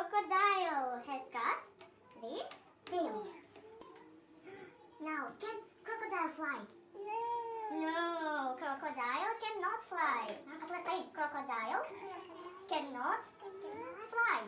Crocodile has got this tail. Now, can crocodile fly? No, crocodile cannot fly. Crocodile cannot fly.